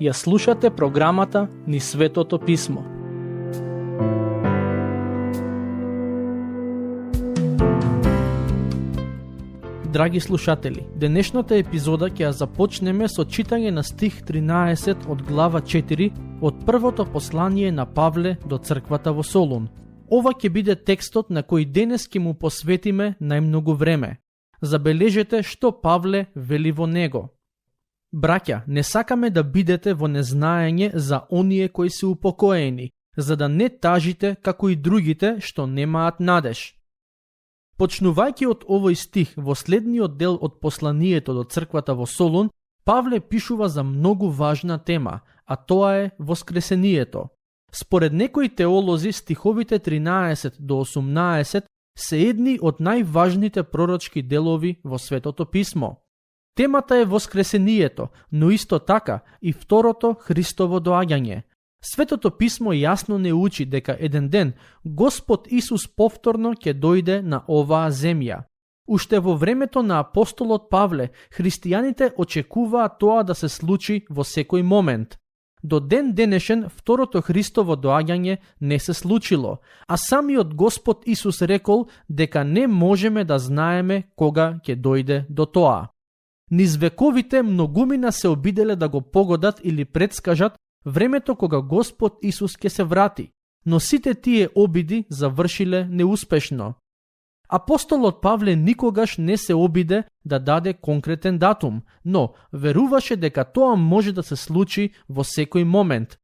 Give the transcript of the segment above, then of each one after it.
Ја слушате програмата Низ Светото Писмо. Драги слушатели, денешната епизода ќе ја започнеме со читање на стих 13 од глава 4 од првото послание на Павле до црквата во Солун. Ова ќе биде текстот на кој денес ќе му посветиме најмногу време. Забележете што Павле вели во него. Браќа, не сакаме да бидете во незнаење за оние кои се упокоени, за да не тажите како и другите што немаат надеж. Почнувајќи од овој стих во следниот дел од посланието до црквата во Солун, Павле пишува за многу важна тема, а тоа е воскресението. Според некои теолози, стиховите 13 до 18 се едни од најважните пророчки делови во Светото Писмо. Темата е воскресението, но исто така и второто Христово доаѓање. Светото Писмо јасно не учи дека еден ден Господ Исус повторно ќе дојде на оваа земја. Уште во времето на апостолот Павле, христијаните очекуваат тоа да се случи во секој момент. До ден денешен второто Христово доаѓање не се случило, а самиот Господ Исус рекол дека не можеме да знаеме кога ќе дојде до тоа. Низ вековите многумина се обиделе да го погодат или предскажат времето кога Господ Исус ќе се врати, но сите тие обиди завршиле неуспешно. Апостолот Павле никогаш не се обиде да даде конкретен датум, но веруваше дека тоа може да се случи во секој момент.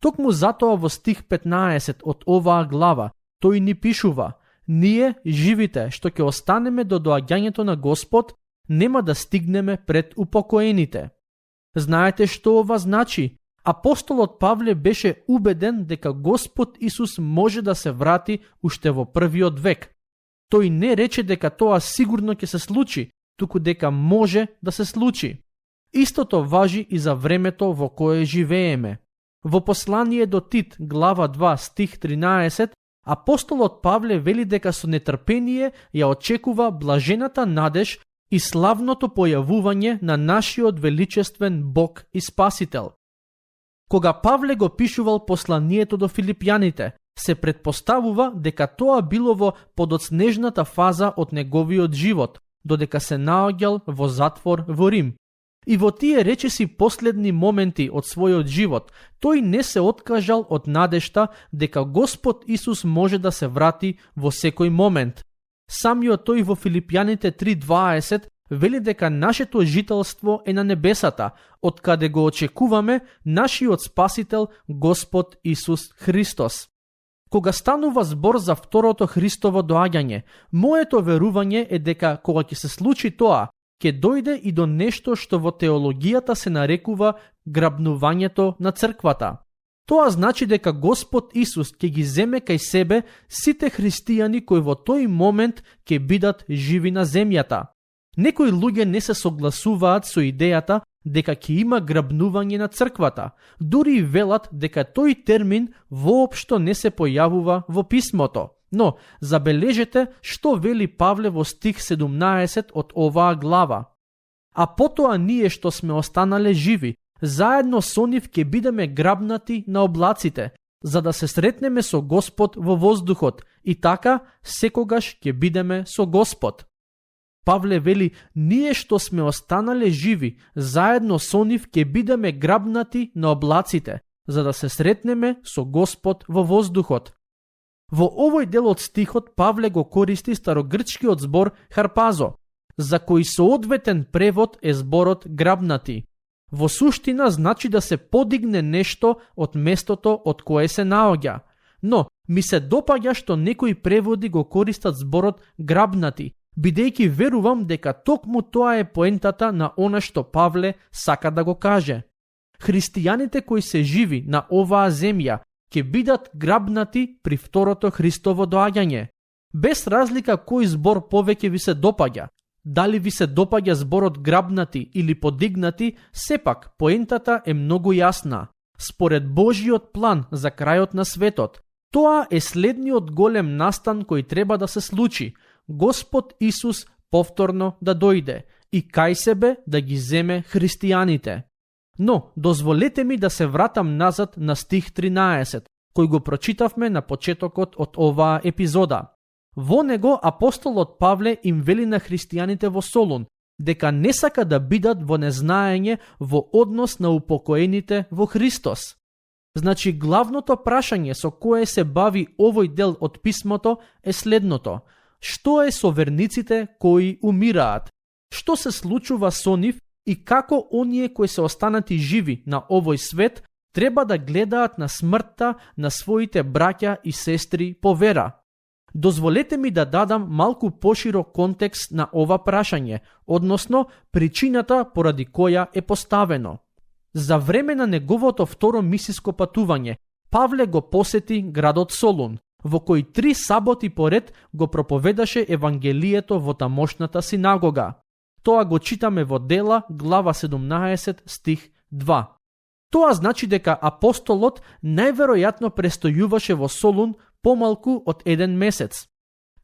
Токму затоа во стих 15 од оваа глава тој ни пишува: ние, живите, што ќе останеме до доаѓањето на Господ, нема да стигнеме пред упокоените. Знаете што ова значи? Апостолот Павле беше убеден дека Господ Исус може да се врати уште во првиот век. Тој не рече дека тоа сигурно ќе се случи, туку дека може да се случи. Истото важи и за времето во кое живееме. Во послание до Тит, глава 2, стих 13, апостолот Павле вели дека со нетрпение ја очекува блажената надеж и славното појавување на нашиот величествен Бог и Спасител. Кога Павле го пишувал посланието до филипјаните, се предпоставува дека тоа било во подоцнежната фаза од неговиот живот, додека се наоѓал во затвор во Рим. И во тие речиси последни моменти од својот живот, тој не се откажал од надежта дека Господ Исус може да се врати во секој момент. Самиот тој во Филипјаните 3:20 вели дека нашето жителство е на небесата, од каде го очекуваме нашиот Спасител Господ Исус Христос. Кога станува збор за второто Христово доаѓање, моето верување е дека кога ќе се случи тоа, ќе дојде и до нешто што во теологијата се нарекува грабнувањето на црквата. Тоа значи дека Господ Исус ќе ги земе кај себе сите христијани кои во тој момент ќе бидат живи на земјата. Некои луѓе не се согласуваат со идејата дека ќе има грабнување на црквата, дури и велат дека тој термин воопшто не се појавува во писмото. Но забележете што вели Павле во стих 17 од оваа глава. А потоа ние што сме останале живи, заедно со нив ќе бидеме грабнати на облаците, за да се сретнеме со Господ во воздухот, и така секогаш ќе бидеме со Господ. Павле вели: ние што сме останале живи, заедно со нив ќе бидеме грабнати на облаците, за да се сретнеме со Господ во воздухот. Во овој дел од стихот Павле го користи старогрчкиот збор харпазо, за кој соодветен превод е зборот грабнати. Во суштина значи да се подигне нешто од местото од кое се наоѓа. Но ми се допаѓа што некои преводи го користат зборот грабнати, бидејќи верувам дека токму тоа е поентата на она што Павле сака да го каже. Христијаните кои се живи на оваа земја ќе бидат грабнати при второто Христово доаѓање. Без разлика кој збор повеќе ви се допаѓа, дали ви се допаѓа зборот грабнати или подигнати, сепак поентата е многу јасна. Според Божиот план за крајот на светот, тоа е следниот голем настан кој треба да се случи. Господ Исус повторно да дојде и кај себе да ги земе христијаните. Но, дозволете ми да се вратам назад на стих 13, кој го прочитавме на почетокот од оваа епизода. Во него апостолот Павле им вели на христијаните во Солун дека не сака да бидат во незнаење во однос на упокоените во Христос. Значи, главното прашање со кое се бави овој дел од писмото е следното: што е со верниците кои умираат? Што се случува со нив и како оние кои се останати живи на овој свет треба да гледаат на смртта на своите браќа и сестри по вера? Дозволете ми да дадам малку поширок контекст на ова прашање, односно причината поради која е поставено. За време на неговото второ мисиско патување, Павле го посети градот Солун, во кој 3 саботи поред го проповедаше Евангелието во тамошната синагога. Тоа го читаме во Дела, глава 17, стих 2. Тоа значи дека апостолот најверојатно престојуваше во Солун помалку од 1 месец.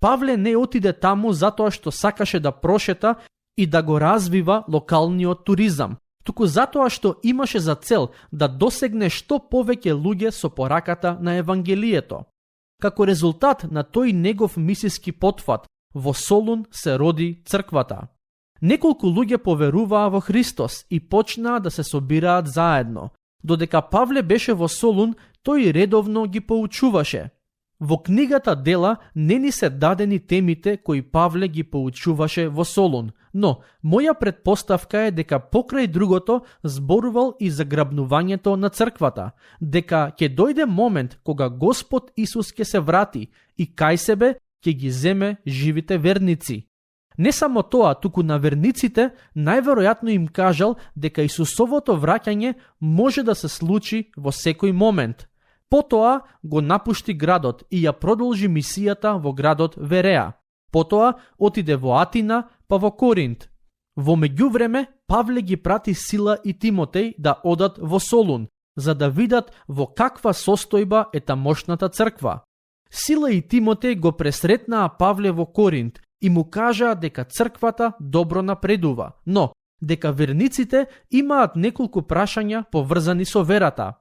Павле не отиде таму затоа што сакаше да прошета и да го развива локалниот туризам, туку затоа што имаше за цел да досегне што повеќе луѓе со пораката на Евангелието. Како резултат на тој негов мисиски потфат, во Солун се роди црквата. Неколку луѓе поверуваа во Христос и почнаа да се собираат заедно. Додека Павле беше во Солун, тој редовно ги поучуваше. Во книгата Дела не ни се дадени темите кои Павле ги поучуваше во Солун, но моја предпоставка е дека покрај другото зборувал и за грабнувањето на црквата, дека ќе дојде момент кога Господ Исус ќе се врати и кај себе ќе ги земе живите верници. Не само тоа, туку на верниците најверојатно им кажал дека Исусовото враќање може да се случи во секој момент. Потоа го напушти градот и ја продолжи мисијата во градот Вереа. Потоа отиде во Атина, па во Коринт. Во меѓувреме, Павле ги прати Сила и Тимотеј да одат во Солун, за да видат во каква состојба е тамошната црква. Сила и Тимотеј го пресретнаа Павле во Коринт и му кажаа дека црквата добро напредува, но дека верниците имаат неколку прашања поврзани со верата.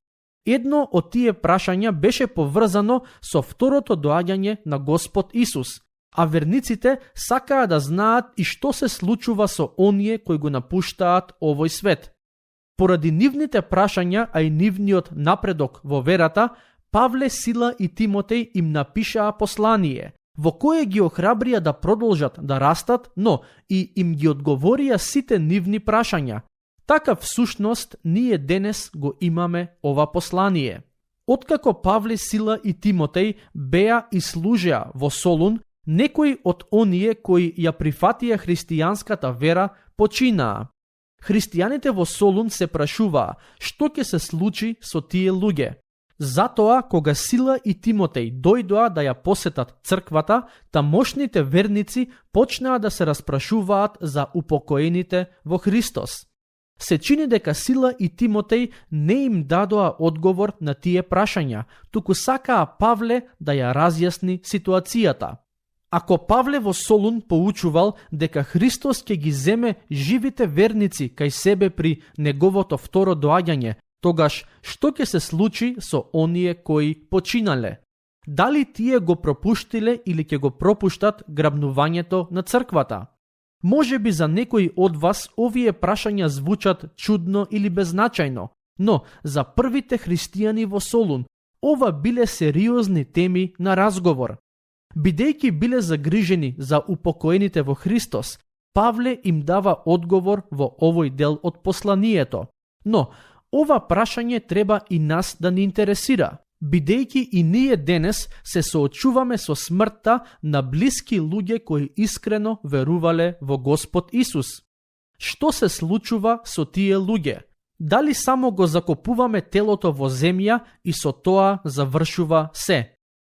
Едно од тие прашања беше поврзано со второто доаѓање на Господ Исус, а верниците сакаа да знаат и што се случува со оние кои го напуштаат овој свет. Поради нивните прашања, а и нивниот напредок во верата, Павле, Сила и Тимотеј им напишаа послание, во кое ги охрабрија да продолжат да растат, но и им ги одговорија сите нивни прашања. Така всушност ние денес го имаме ова послание. Откако Павле, Сила и Тимотеј беа и служеа во Солун, некои од оние кои ја прифатија христијанската вера починаа. Христијаните во Солун се прашуваа што ќе се случи со тие луѓе. Затоа, кога Сила и Тимотеј дојдоа да ја посетат црквата, тамошните верници почнаа да се распрашуваат за упокоените во Христос. Се чини дека Сила и Тимотеј не им дадоа одговор на тие прашања, туку сакаа Павле да ја разјасни ситуацијата. Ако Павле во Солун поучувал дека Христос ќе ги земе живите верници кај себе при неговото второ доаѓање, тогаш што ќе се случи со оние кои починале? Дали тие го пропуштиле или ќе го пропуштат грабнувањето на црквата? Може би за некои од вас овие прашања звучат чудно или беззначајно, но за првите христијани во Солун ова биле сериозни теми на разговор. Бидејќи биле загрижени за упокоените во Христос, Павле им дава одговор во овој дел од посланието. Но ова прашање треба и нас да ни интересира, бидејќи и ние денес се соочуваме со смртта на блиски луѓе кои искрено верувале во Господ Исус. Што се случува со тие луѓе? Дали само го закопуваме телото во земја и со тоа завршува се?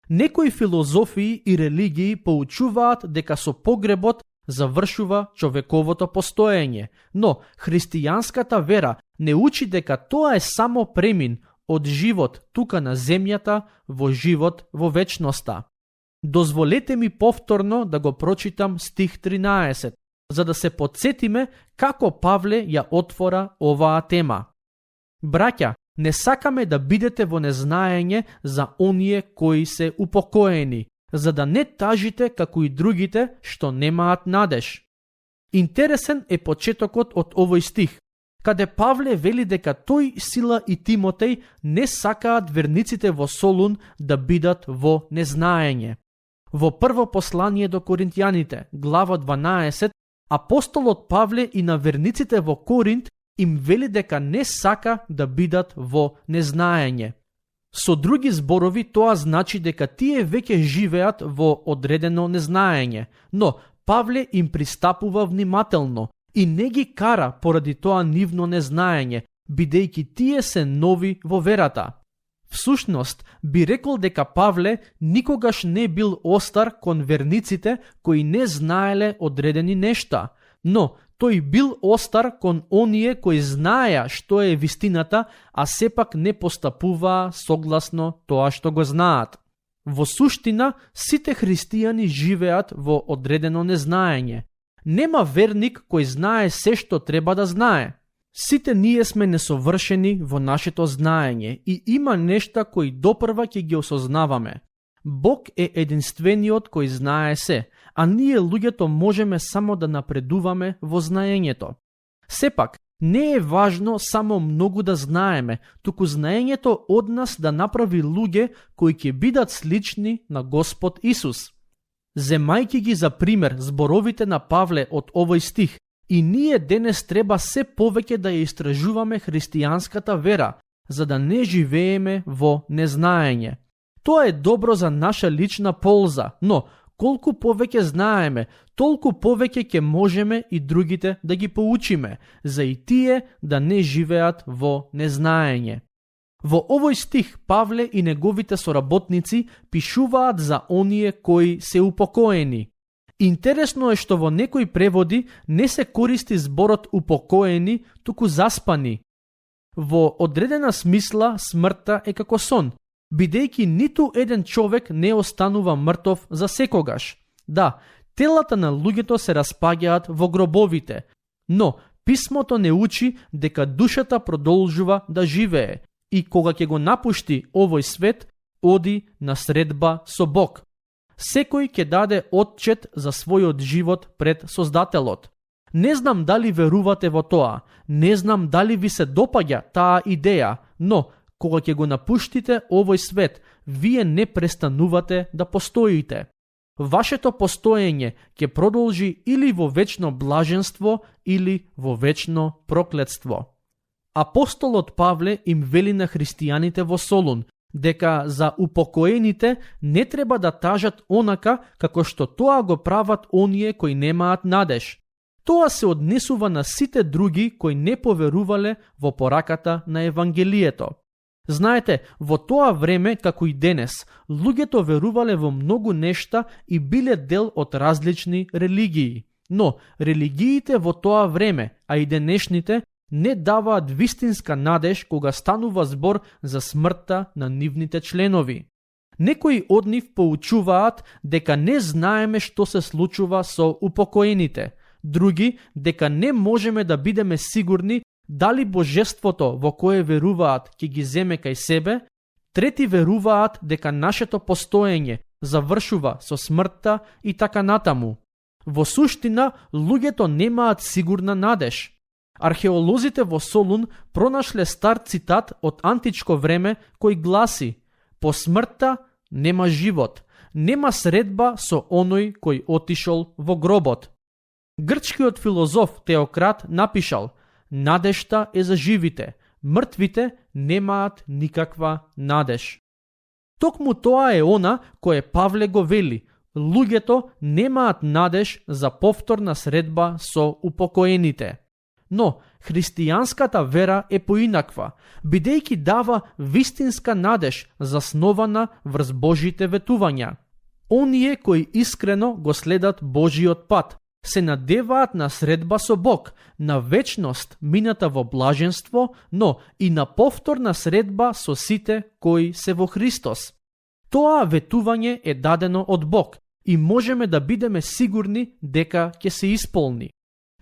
Некои филозофии и религии поучуваат дека со погребот завршува човековото постоење, но христијанската вера не учи дека тоа е само премин од живот тука на земјата во живот во вечноста. Дозволете ми повторно да го прочитам стих 13, за да се подсетиме како Павле ја отвора оваа тема. Браќа, не сакаме да бидете во незнаење за оние кои се упокоени, за да не тажите како и другите што немаат надеж. Интересен е почетокот од овој стих, каде Павле вели дека тој, Сила и Тимотеј не сакаат верниците во Солун да бидат во незнаење. Во прво послание до Коринтијаните, глава 12, апостолот Павле и на верниците во Коринт им вели дека не сака да бидат во незнаење. Со други зборови, тоа значи дека тие веќе живеат во одредено незнаење, но Павле им пристапува внимателно и не ги кара поради тоа нивно незнаење, бидејќи тие се нови во верата. Всушност, би рекол дека Павле никогаш не бил остар кон верниците кои не знаеле одредени нешта, но тој бил остар кон оние кои знаеа што е вистината, а сепак не постапуваа согласно тоа што го знаат. Во суштина, сите христијани живеат во одредено незнаење. Нема верник кој знае се што треба да знае. Сите ние сме несовршени во нашето знаење и има нешта кои допрва ќе ги осознаваме. Бог е единствениот кој знае се, а ние луѓето можеме само да напредуваме во знаењето. Сепак, не е важно само многу да знаеме, туку знаењето од нас да направи луѓе кои ќе бидат слични на Господ Исус. Земајќи ги за пример зборовите на Павле од овој стих, и ние денес треба се повеќе да ја истражуваме христијанската вера, за да не живееме во незнаење. Тоа е добро за наша лична полза, но колку повеќе знаеме, толку повеќе ќе можеме и другите да ги поучиме, за и тие да не живеат во незнаење. Во овој стих Павле и неговите соработници пишуваат за оние кои се упокоени. Интересно е што во некои преводи не се користи зборот упокоени, туку заспани. Во одредена смисла смртта е како сон, бидејќи ниту еден човек не останува мртов за секогаш. Да, телата на луѓето се распаѓаат во гробовите, но писмото не учи дека душата продолжува да живее и кога ќе го напушти овој свет, оди на средба со Бог. Секој ќе даде отчет за својот живот пред Создателот. Не знам дали верувате во тоа, не знам дали ви се допаѓа таа идеја, но кога ќе го напуштите овој свет, вие не престанувате да постоите. Вашето постоење ќе продолжи или во вечно блаженство, или во вечно проклетство. Апостолот Павле им вели на христијаните во Солун дека за упокоените не треба да тажат онака како што тоа го прават оние кои немаат надеж. Тоа се однесува на сите други кои не поверувале во пораката на Евангелието. Знаете, во тоа време, како и денес, луѓето верувале во многу нешта и биле дел од различни религии. Но религиите во тоа време, а и денешните, не даваат вистинска надеж кога станува збор за смртта на нивните членови. Некои од нив поучуваат дека не знаеме што се случува со упокоените, други дека не можеме да бидеме сигурни дали божеството во кое веруваат ќе ги земе кај себе, трети веруваат дека нашето постоење завршува со смртта и така натаму. Во суштина, луѓето немаат сигурна надеж. Археолозите во Солун пронашле стар цитат од античко време кој гласи: "По смртта нема живот, нема средба со оној кој отишол во гробот." Грчкиот филозоф Теократ напишал: "Надежта е за живите, мртвите немаат никаква надеж." Токму тоа е она кое Павле го вели: луѓето немаат надеж за повторна средба со упокоените. Но христијанската вера е поинаква, бидејќи дава вистинска надеж заснована врз Божите ветувања. Оние кои искрено го следат Божиот пат, се надеваат на средба со Бог, на вечност мината во блаженство, но и на повторна средба со сите кои се во Христос. Тоа ветување е дадено од Бог и можеме да бидеме сигурни дека ќе се исполни.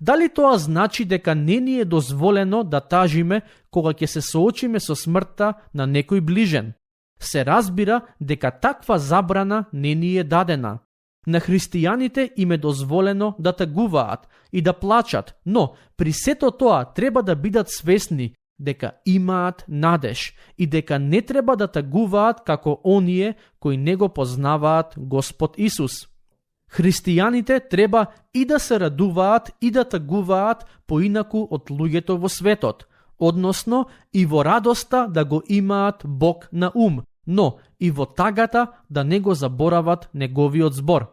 Дали тоа значи дека не ни е дозволено да тажиме кога ќе се соочиме со смртта на некој ближен? Се разбира дека таква забрана не ни е дадена. На христијаните им е дозволено да тагуваат и да плачат, но при сето тоа треба да бидат свесни дека имаат надеж и дека не треба да тагуваат како оние кои не го познаваат Господ Исус. Христијаните треба и да се радуваат и да тагуваат поинаку од луѓето во светот, односно и во радоста да го имаат Бог на ум, но и во тагата да не го заборават неговиот збор.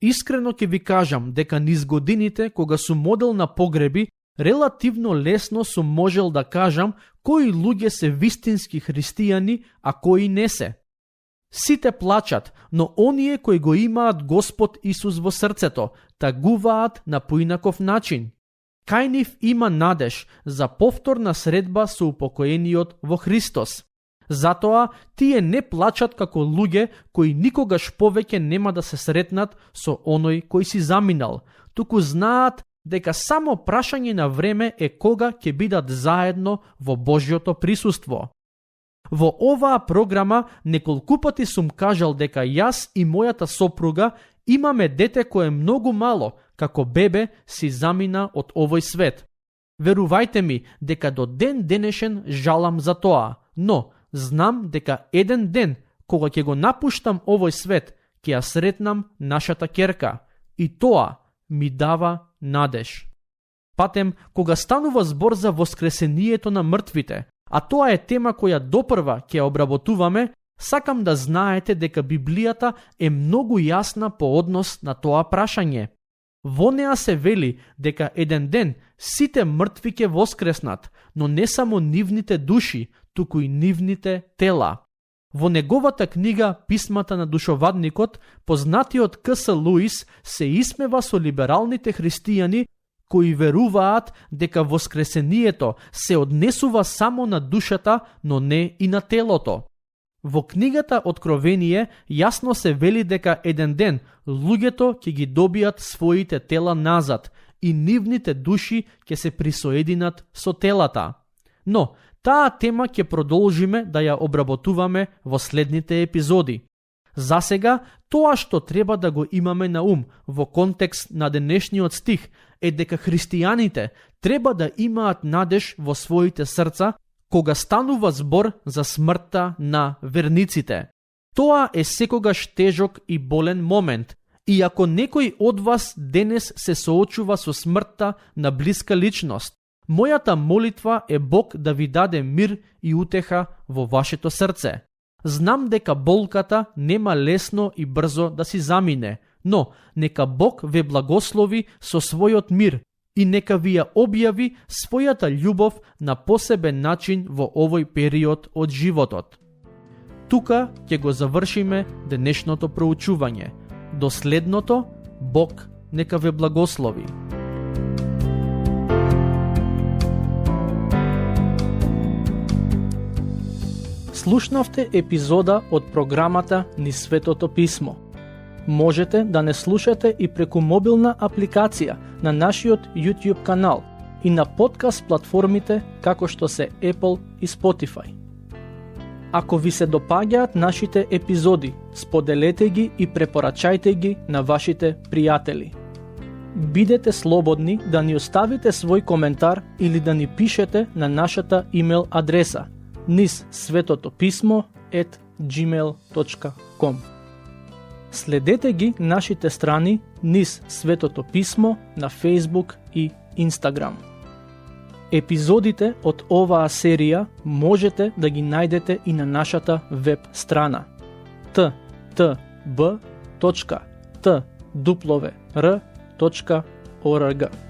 Искрено ќе ви кажам дека низ годините кога сум модел на погреби, релативно лесно сум можел да кажам кои луѓе се вистински христијани, а кои не се. Сите плачат, но оние кои го имаат Господ Исус во срцето, тагуваат на поинаков начин. Кај нив има надеж за повторна средба со упокоениот во Христос. Затоа тие не плачат како луѓе кои никогаш повеќе нема да се сретнат со оној кој си заминал, туку знаат дека само прашање на време е кога ќе бидат заедно во Божјото присуство. Во оваа програма неколку пати сум кажал дека јас и мојата сопруга имаме дете кое многу мало, како бебе, си замина од овој свет. Верувајте ми дека до ден денешен жалам за тоа, но знам дека еден ден, кога ќе го напуштам овој свет, ќе ја сретнам нашата ќерка. И тоа ми дава надеж. Патем, кога станува збор за воскресението на мртвите, а тоа е тема која допрва ќе обработуваме, сакам да знаете дека Библијата е многу јасна по однос на тоа прашање. Во неа се вели дека еден ден сите мртви ќе воскреснат, но не само нивните души, туку и нивните тела. Во неговата книга Писмата на душовадникот, познатиот К.С. Луис се исмева со либералните христијани кои веруваат дека воскресението се однесува само на душата, но не и на телото. Во книгата Откровение јасно се вели дека еден ден луѓето ќе ги добијат своите тела назад и нивните души ќе се присоединат со телата. Но таа тема ќе продолжиме да ја обработуваме во следните епизоди. Засега, тоа што треба да го имаме на ум во контекст на денешниот стих е дека христијаните треба да имаат надеж во своите срца кога станува збор за смртта на верниците. Тоа е секогаш тежок и болен момент, и ако некој од вас денес се соочува со смртта на блиска личност, мојата молитва е Бог да ви даде мир и утеха во вашето срце. Знам дека болката нема лесно и брзо да си замине, но нека Бог ве благослови со својот мир и нека ви ја објави својата љубов на посебен начин во овој период од животот. Тука ќе го завршиме денешното проучување. До следното, Бог нека ве благослови. Слушнавте епизода од програмата Низ Светото Писмо. Можете да не слушате и преку мобилна апликација на нашиот YouTube канал и на подкаст платформите како што се Apple и Spotify. Ако ви се допаѓаат нашите епизоди, споделете ги и препорачајте ги на вашите пријатели. Бидете слободни да ни оставите свој коментар или да ни пишете на нашата имейл адреса nizsvetotopисmo@gmail.com. Следете ги нашите страни Низ Светото Писмо на Facebook и Instagram. Епизодите од оваа серија можете да ги најдете и на нашата веб страна ttb.twr.org.